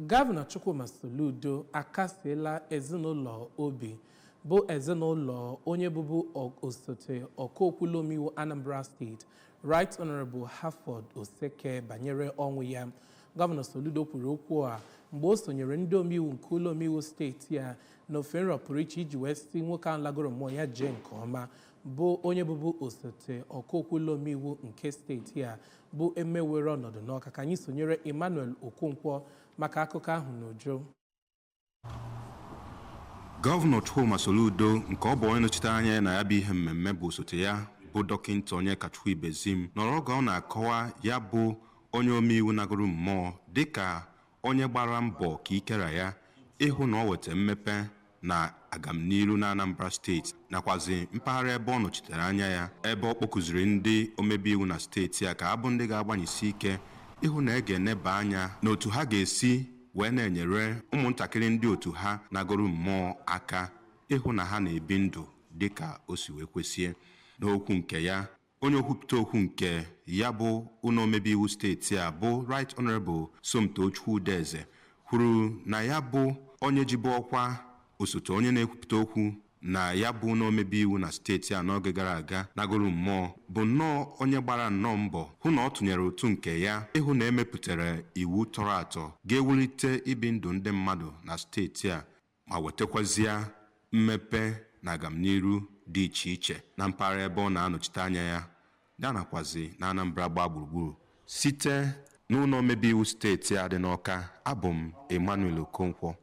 Gọvanọ Chukwuma Soludo akasiela ezinụlọ obi bụ ezinụlọ onye bụbu osote ọkaokwu omeiwu Anambra Steeti, Right Honorable Harford Oseke, banyere ọnwụ ya. Gọvanọ Soludo kwuru okwu a mgbe o sonyere ndị omeiwu nke ụlọ omeiwu steeti a n'ofe nrọ pụrụ iche iji wee sị nwoke ahụ lagoro mmụọ ya jee nke ọma, bụ onye bụbu osote ọkaokwu ụlọ omeiwu nke steeti a bụ emewere ọnọdụ n'Ọka. Ka anyị sonyere Emmanuel Okonkwo maka akụkọ ahụ n'uju. Gọvanọ Chukwuma Soludo, nke ọ bụ onye nọchite anya ya na ya bụ ihe mmemme bụ osote ya bụ Dọkịnta Onyekachukwu Ibezim, nọrọ oge ọ na-akọwa ya bụ onye omeiwu nagoro mmụọ dịka onye gbara mbọ ka ikera ya ịhụ na ọ weta mmepe na agamniru na Anambra Steeti nakwazi mpaghara ebe ọ nọchitere anya ya, ebe ọ kpọkụziri ndị omebe iwu na steeti a ka abụ ndị ga-agbanyesi ike ịhụ na e ga-eneba anya n'otu ha ga-esi wee na-enyere ụmụntakịrị ndị otu ha nagoro mmụọ aka ịhụ na ha na-ebi ndụ dịka o si wee kwesịe. N'okwu nke ya, onye okwupụta okwu nke ya bụ ụlọ omebe iwu steeti a bụ Right Honorable Somtochukwu Udeze kwuru na ya bụ onye jibu ọkwa osote onye na-ekwupụta okwu na ya bụ ụlọ omebe iwu na steeti a n'oge gara aga nagoro mmụọ bụ nnọọ onye gbara nnọọ mbọ hụ na ọ tụnyere ụtụ nke ya ịhụ na emepụtara iwu tọrọ atọ ga-ewulite ibi ndụ ndị mmadụ na steeti a ma wetakwazie mmepe na agamniru dị iche iche na mpaghara ebe ọ na-anọchite anya ya, ya nakwazi na Anambra gbaa gburugburu. Site n'ụlọ omebe iwu steeti a dị n'Ọka, abụ m Emmanuel Okonkwo.